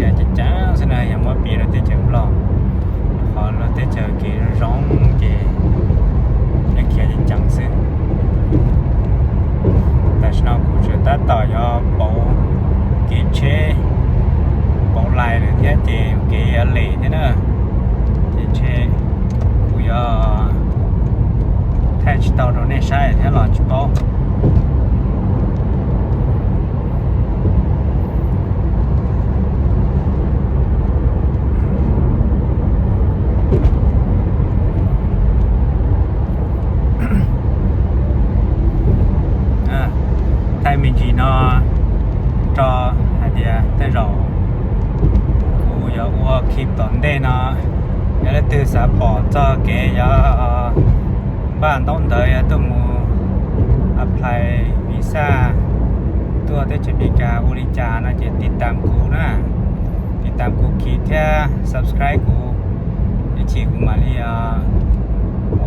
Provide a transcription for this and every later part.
Ceev ceev xwb na, yog muab piv rau teb chaws Nplog, qhov luag teb chaws kev zoo ces yeej khiav ceev ceev xwb. Tam sim no kuv tseem tab tom yuav pauv kev tsheb, pauv lais lawm thiab ces kev yuav lem thiab na. Ces ntshe kuv yuav thaij tsis tau rau nej saib thiab los tsis paub. Thaij me ntsis no tso hais tias tej zaum kuv yuav ua clip tom ntej no, yog leej twg xav pom txog kev yuav npaj ntaub ntawv yuav tuaj mus apply visa tuaj teb chaws Amelikas ua li cas no ces tiv tam kuv na, tiv tam kuv kiv thiab subscribe kuv, ib chim kuv mam li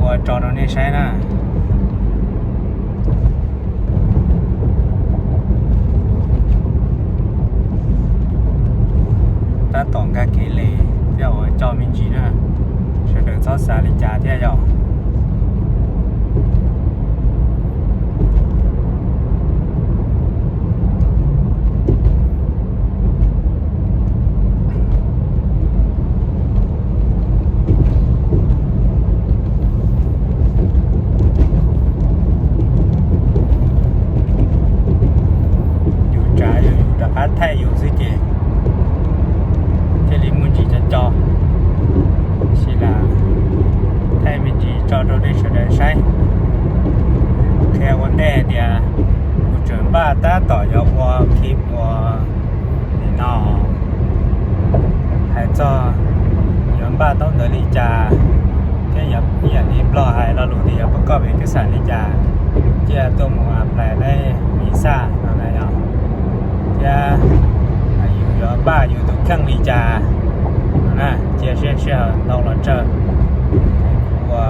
ua tso rau nej saib na. Tab tom nkag kev lem thiab ua coj me ntsis na, sawv daws txhob xav li cas thiab yom. Yus tsav yus rov qab thaij yus xwb ces thiaj li muaj ntsis co co. Tab sis lam thaij me ntsis tso rau nej sawv daws saib. Qhia ua ntej tias kuv tseem npaj tab tom yuav ua clip ua nim no hais txog yuav npaj taub ntawv li cas thiab yog ib yam li Nplog hais lo lus tias yuav pab koj peb kab xam li cas thiaj tuaj mus apply visa no na yom, thiab yus yuav npaj yus tus kheej li cas no na, cia siab sij hawm ntau los tsawg. Kuv ua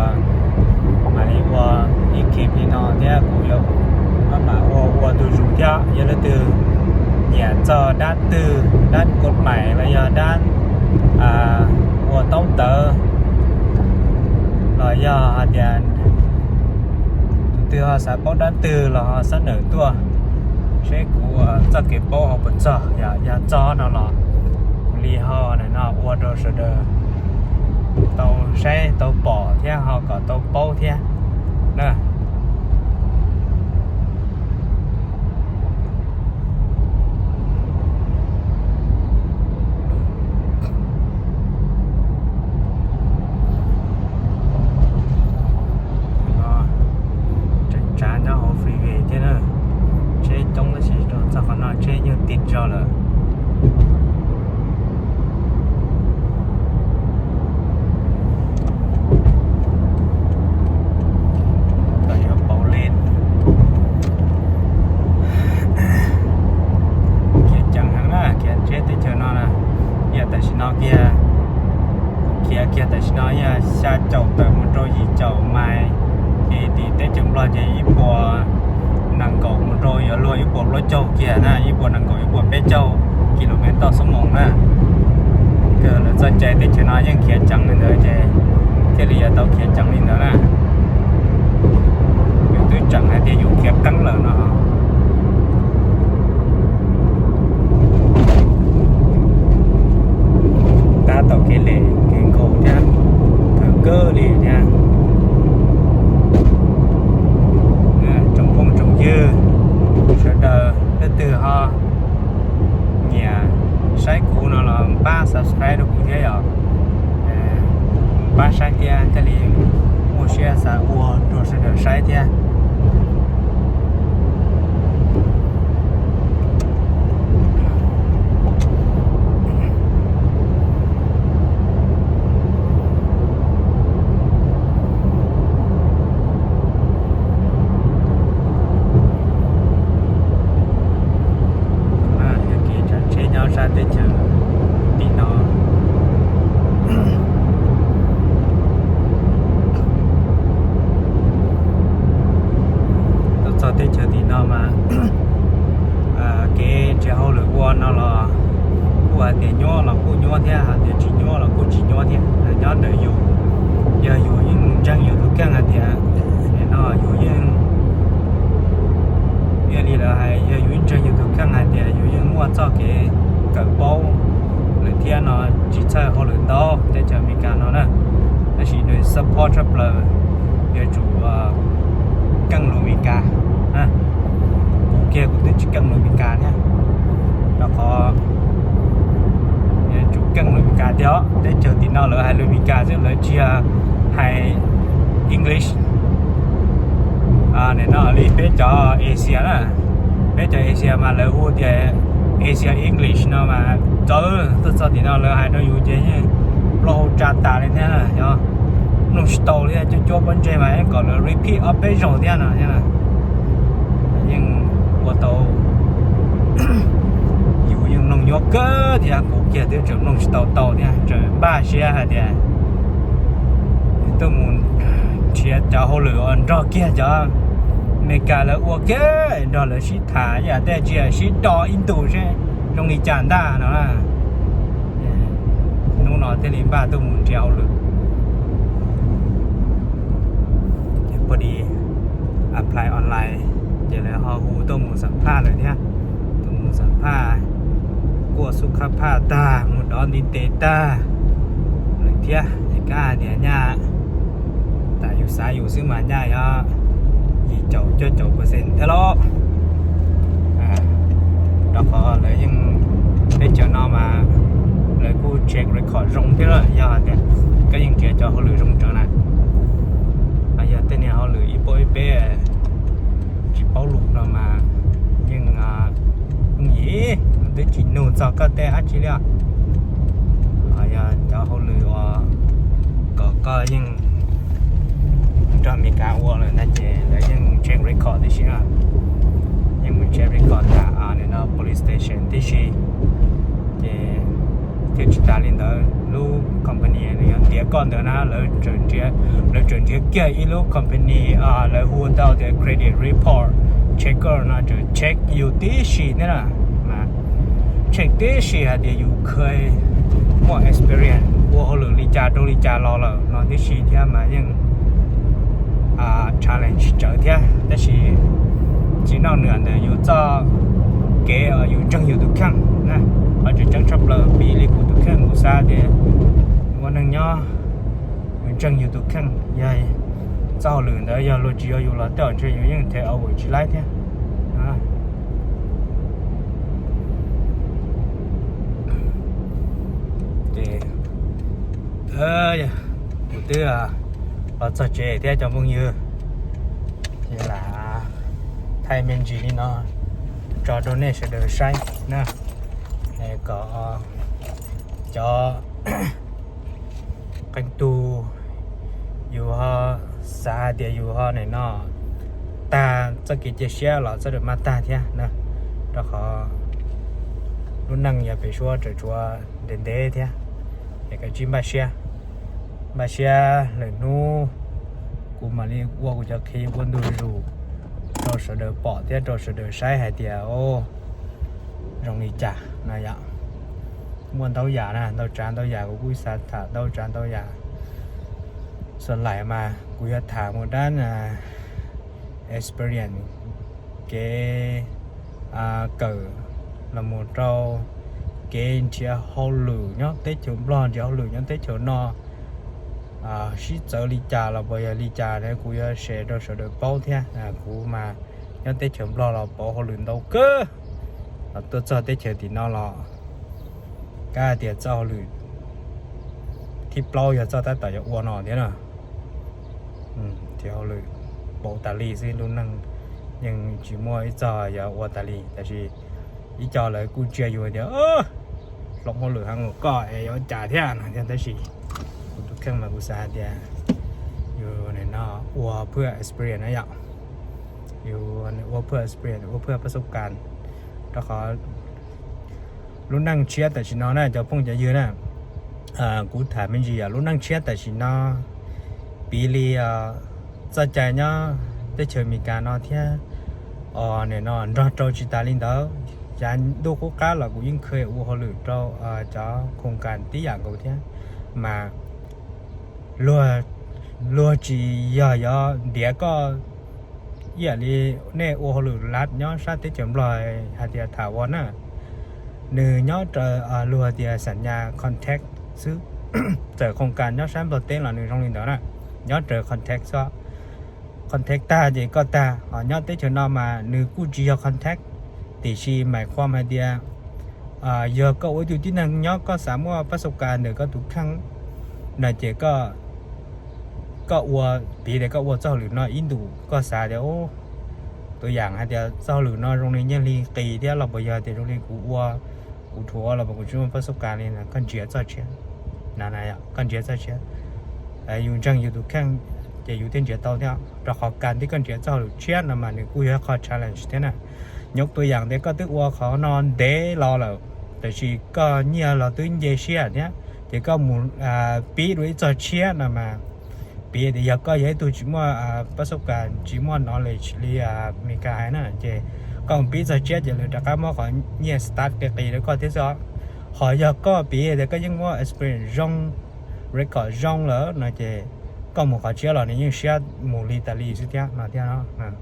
mam li ua ib clip li no thiab kuv yuav maj mam ua ua ntu zus thiab. Yog leej twg nyiam txog dab twg, dab kod maim los yog dab ua taub ntawv los yog hais tias tus twg ho xav paub dab twg los ho xab nawm tuaj seb kuv txoj kev paub ho puas txog, yog txog no los kuv li ho nim no ua rau sawv daws tau saib tau pom thiab ho kom tau paub thiab na. Tseem tsav nyob hauv freeway thiab na, tsheb coob tab sis txog qhov no tsheb nyuag tiv zog lawm. Tau yuav pauv li. Khiav ceev heev na, khiav tsheb teb chaws no na. Yog tam sim no kiag, khiav kiag tam sim no yog xya caum tawm mus rau yim caum mais, ces tim teb chaws Nplog ces ib puas nees nkaum mus rau yuav luag ib puas plaub caug kiag na, ib puas nees nkaum ib puas peb caug kilomev toj xuab moos na. Kawg lawv txoj cai teb chaws no yeej khiav ceev li ntawd ces thiaj li yuav tau khiav ceev li ntawd na. Yus twb tseem hais tias yus khiav qeeb lawm no. Tab tom kev lem kev nkaus thiab, thawm kawg li thiab. Tsoom phooj tsoom ywg sawv daws, leej twg ho nyiam saib kuv no los pab subscribe rau kuv thiab yom. Pab saib thiab thiaj li muaj siab xav ua rau sawv daws saib thiab. Yog kev tsav tsheb nyob sab teb chaws tim no. Hais tias nyuaj los kuj nyuaj thiab, hais tias tsis nyuaj los kuj tsis nyuaj thiab. Nyob ntawm yus, yog yus yeej ntseeg yus tus kheej hais tias, nim no yus yeej, ib yam li lawv hais, yog yus yeej ntseeg yus tus kheej hais tias yus yeej muaj txoj kev kawm paub lawm thiab no, tsis txhawj hauj lwm ntau teb chaws Amelikas no na. Tab sis nws support tshaj plaws yuav tsum keej lus Amelikas. Kuv kiag kuv twb tsis keej lus Amelikas thiab, rau qhov yuav tsum keej lus Amelikas tiag. Teb chaws tim no lawv hais lus Amelikas xwb, lawv tsis hais English. Nim no li peb cov Asia na, peb cov Asia mas lawv hu tias Asia English no mas txawv, tuaj txog tim no lawv hais rau yus ces yeej plaub hau tsa tas li thiab na. Yog mloog tsis tau li, cuab cuab pob ntseg mas yeej kom lawv repeat ob peb zaug thiab no. Yeej ua tau, yus yeej mloog nyuaj kawg thiab, kuv kiag twb tseem mloog tsis tau tau thiab, tseem npaj siab hais tias tuaj mus nrhiav cov hauj lwm uas nrog kiag cov Amelikas lawv ua kiag, nrog lawv sib tham ib yam tej ntsia sib do ib ntus seb zoo li cas ntag no. Hnub no thiaj li npaj tuaj mus nrhiav hauj lwm. Poj di apply online ces lawv ho hu tuaj mus xam phaj lawm thiab. Tuaj mus xam phaj, kuaj xub khab phaj tag, mus dov ntiv tes tag lawm thiab. Es kab hais tias nyaj, tas yus xav yus xwb mas nyaj yog yim caum cuaj caum percent thiab lauj. Rau qhov lawv yeej, teb chaws no mas lawv kuj check record zoo thiab, yog hais tias koj yeej nrhiav cov hauj lwm zoo tsawv na, yog tej niag hauj lwm ib puab ib peb tsis paub lus no mas yeej yooj yim, twb tsis nug txog koj tej dab tsi li os. Yog cov hauj lwm uas kom koj yeej nrog Amelikas ua lawm ntag ces lawv yeej mus check record tib si, yeej mus check record tham no police station tib si. Ces thiab tsis tas li ntawd, lub company nws yuav ntiav koj ntawd na, lawv tseem nrhiav kiag ib lub company lawv hu tau tias credit report checker no, tseem check yus tib si thiab na. Check tib si hais tias yus kheev muaj experience ua hauj lwm li cas rau li cas los lawm no tib si thiab mas yeej challenge tsawv thiab. Tab sis tsis noj nws ntawm yus txoj kev yus ntseeg yus tus kheej na. Qhov tseem ceeb tshaj plaws piv li kuv tus kheej kuv xav tias ua neeg nyob yus ntseeg yus tus kheej, yog txoj hauj lwm ntawd yog luag tsis yuav yus los tej zaum ntshe yus yeej them au tsis laib thiab. Ces kuv twb los txog tsev thiab cov phooj ywg, ces lam thaij me ntsis li no tso rau nej sawv daws saib na, kom cov qee tug yus ho xav hais tias yus ho nim no tag txoj kev cia siab los txhob maj tag thiab na, rau qhov lub neej yog pem suab tseem tshuav ntev ntev thiab. Es kav tsij npaj siab, npaj siab lwm hnub kuv mam li ua kuv cov clip ua ntu zus rau sawv daws pom thiab rau sawv daws saib hais tias zoo li cas na yom. Muaj ntau yam na, ntau tsav ntau yam, kuv kuj xav tham ntau tsav ntau yam. Xav lais mas kuv yuav tham mus dab experience, kev kawm los mus rau kev nrhiav hauj lwm nyob teb chaws Nplog, nrhiav hauj lwm nyob teb chaws no sib txawv li cas los puas yog li cas na, kuv yuav share rau sawv daws paub thiab. Kuv mas nyob teb chaws Nplog los pauv hauj lwm ntau kawg, los tuaj txog teb chaws tim no los kav tias txoj hauj lwm thib plaub yog txoj tab tom yuav ua no thiab na. Ces hauj lwm pauv tas li xwb, lub neej yeej tsis muaj ib txoj yuav ua tas li. Tab sis ib co lawv kuj ntsia yus tias hloov hauj lwm heev ua koj es yuav cas thiab no thiab. Tab sis kuv tus kheej mas kuv xav hais tias yus nim no ua phwj experience na yom, yus ua phwj experience, ua phwj pab xub kas, rau qhov lub neej tshiab tam sim no na cov phooj cov ywg na, kuv tham me ntsis yom, lub neej tshiab tam sim no piv li txoj cai nyob teb chaws Amelikas no thiab, os nim no nrog rau tsis tas li ntawd. Yav ntuj qub qab los kuv yeej kheev ua hauj lwm rau cov khoos kas tib yam nkaus thiab, mas luag tsis yog yuav ntiav koj ib yam li nej ua hauj lwm lav nyob sab teb chaws Nplog hais tias tham ua na, nws nyob raws luag tias xam nyas contact xwb. Txawm khoos kas nyob sab Nplog teb los nws zoo li ntawd na, nyob raws contact xwb. Contact tag ces koj tag, ho nyob teb chaws no mas nws kuj tsis yog contact, tiam sis mais qhuam hais tias yog koj ua ib tug tib neeg nyob koj xav muaj pab xauj kas ntawm koj tus kheej no ces koj ua, piv tias koj ua txoj hauj lwm no ib ntus koj xav tias, tus yam hais tias txoj hauj lwm no zoo li nyiaj hli qis thiab los puas yog tias zoo li kuv ua, kuv rhuav los puas kuv tsis muaj pab xauj kas li, koj nrhiav txoj tshiab na, koj nrhiav txoj tshiab, yus ntseeg yus tus kheej ces yus thiaj nrhiav tau thiab, rau qhov kas tib koj nrhiav txoj hauj lwm tshiab no mas nws kuj yog qhov challenge thiab na. Nyuj tus yam tias koj twb ua qhov no ntev los lawm, tiam sis koj nyiaj los twb nce siab thiab ces koj mus pib dua ib txoj tshiab no mas, piv tias yog koj yog ib tug tsis muaj pab xauj kas tsis muaj knowledge li Meskas hais na ces koj mus pib txoj tshiab ces lawv rov qab muab qhov nyiaj start qis qis rau koj thiab xwb. Ho yog koj piv tias koj yeej muaj experience zoo, record zoo lawm no ces koj mus qhov tshiab los nws yeej siab mus li tas li xwb thiab no thiab.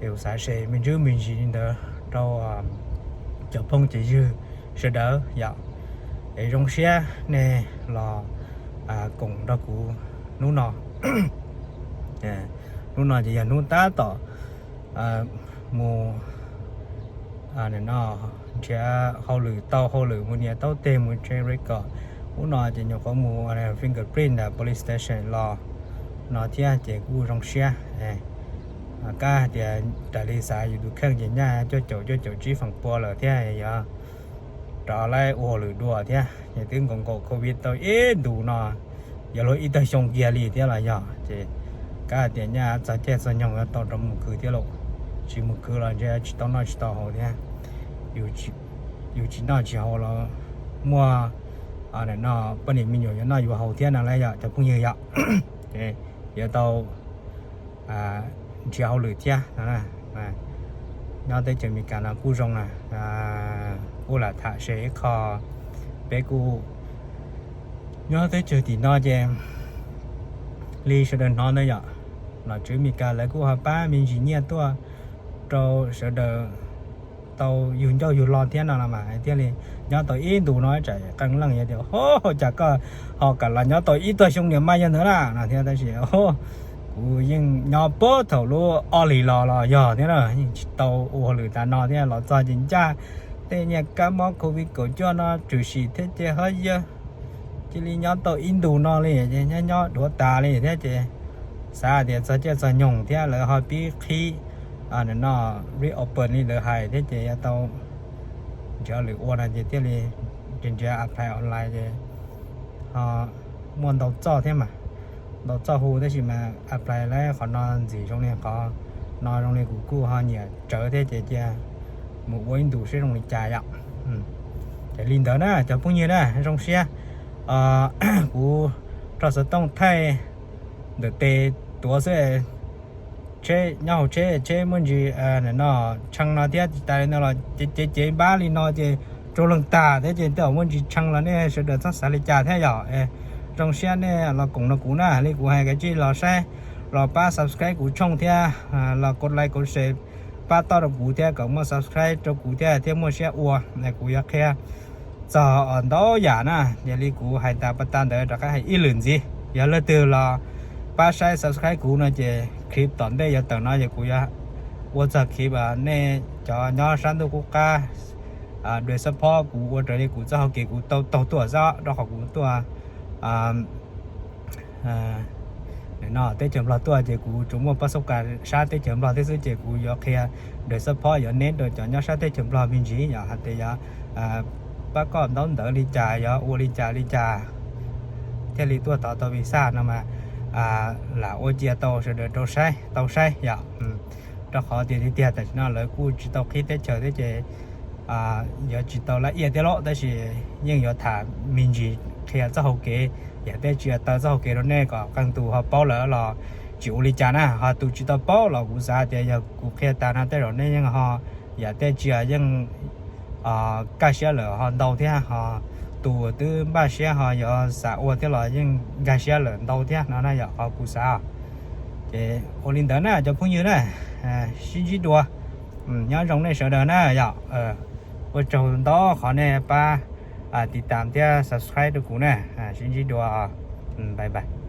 Es kuv xav share me ntsis me ntsis li ntawd rau cov phooj cov ywg sawv daws yom, es zoo siab nej los koom nrog kuv hnub no. Hnub no ces yog hnub tab tom mus nrhiav hauj lwm, tau hauj lwm mus nias taub teg mus check record. Hnub no ces nyuam qhuav mus fingerprint police station los no thiab ces kuj zoo siab. Kab hais tias raws li xav yus tus kheej ces nyaj cuaj caum cuaj caum tsib feem pua lawm thiab, yog rov lawv ua hauj lwm dua thiab ces twb nkaum nkaum covid tau ib ntus no, yuav luag ib tag xyoo kiag li thiab los yog ces kab hais tias nyaj txog caij txog nyoog yuav tau rov mus khwv thiab lauj. Tsis mus khwv los ntshe tsis tau noj tsis tau haus thiab. Yus tsis noj tsis haus los muaj no poj niam me nyuam yuav noj yuav haus thiab no lauj yom cov phooj ywg yom. Yuav tau nrhiav hauj lwm thiab. Nyob teb chaws Amelikas no kuj zoo na, kuj lam tham share ib qho. Peb kuj nyob teb chaws tim no ces li sawv daws hnov ntawd yom, nom tswv Amelikas lawv kuj ho pab me ntsis nyiaj tuaj rau sawv daws tau yug ncauj yug lo thiab no los mas thiaj li nyob tau ib ntus no tsam qee leej yuav tias, Ho, cas koj ho kam los nyob tau ib tag xyoo niam mas yog ntawd na no thiab. Tab sis kuv yeej nyob puag thaum lub ob hlis los los yog thiab na, yeej tsis tau ua hauj lwm tas no thiab. Los txog ces ncaj tej niag kab mob covid kaum cuaj no tshwm sim thiab ces ho yog cia li nyob tau ib ntus no li ces nyob nyob dhuav tas li thiab ces xav tias txog caij txog nyoog thiab lawv ho pib qhib no reopen li lawv hais thiab ces yuav tau nrhiav lwm ua no ces thiaj li nrhiav apply online ces ho muaj ntau txoj thiab mas, ntau txoj hu tab sis mas apply lawm qhov no ntxim zoo li qhov no zoo li kuv kuj ho nyiam tsawv thiab ces cia mus ua ib ntus seb zoo li cas yom. Ces li ntawd na cov phooj ywg na, zoo siab kuv rau xov tooj thaij ntawm tes tuav xwb, tsheb nyob hauv tsheb, tsheb muaj ntsis no tshee no thiab. Tsis tas li no los cev cev npab li no ces raug leeg tag thiab ces tej zaum muaj ntsis tshee los nej sawv daws txhob xav li cas thiab yom. Zoo siab nej los koom rau kuv na, li kuv hais kav tsij los saib, los pab subscribe kuv channel thiab los like, comment, share, pab toj rau kuv thiab kom muaj subscribe rau kuv thiab thiab muaj siab ua. Kuv yuav qhia txog ntau yam na, yog li kuv hais tas pas tas ntawd rov qab hais ib lwm ntxiv. Yog leej twg los pab saib subscribe kuv no ces clip tom ntej yuav tawm no ces kuv yuav ua txog clip nej cov nyob sab ntuj qub qab do support kuv ua raws li kuv txoj hau kev kuv tau taug tuaj xwb, rau qhov kuv tuaj no teb chaws Nplog tuaj ces kuv tsuas muaj pab xauj kas sab teb chaws Nplog thiab xwb ces kuv yuav qhia do support yuav neb rau cov nyob sab teb chaws Nplog me ntsis yom, hais tias yog pab koj ntaub ntawv li cas, yog ua li cas li cas thiaj li tuaj tov tau visa no mas lam ua cia tau sawv daws rau saib, tau saib yom. Rau qhov tias tiag tiag tam sim no lawv kuj tsis tau qhib teb chaws thiab ces yuav tsis tau laj iaj thiab lauj, tab sis yeej yuav tham me ntsis qhia txoj hau kev, yam tej tsis yog taw txoj hau kev rau nej kom qee tus ho paub lawm los tsis ua li cas na, ho tus tsis tau paub los kuv xav tias yog kuv qhia tas no tej zaum nej yeej ho yam tej tsis yog yeej kaj siab lawm ho ntau thiab ho, tus twb npaj siab ho yuav xav ua thiab los yeej nkag siab lawm ntau thiab no na yom, qhov kuv xav. Ces ua li ntawd na cov phooj ywg na, sib ntsib dua, nyob zoo nej sawv daws na yom. Ua tsaug ntau qhov nej pab tiv tam thiab subscribe rau kuv na, sib ntsib dua, bye bye.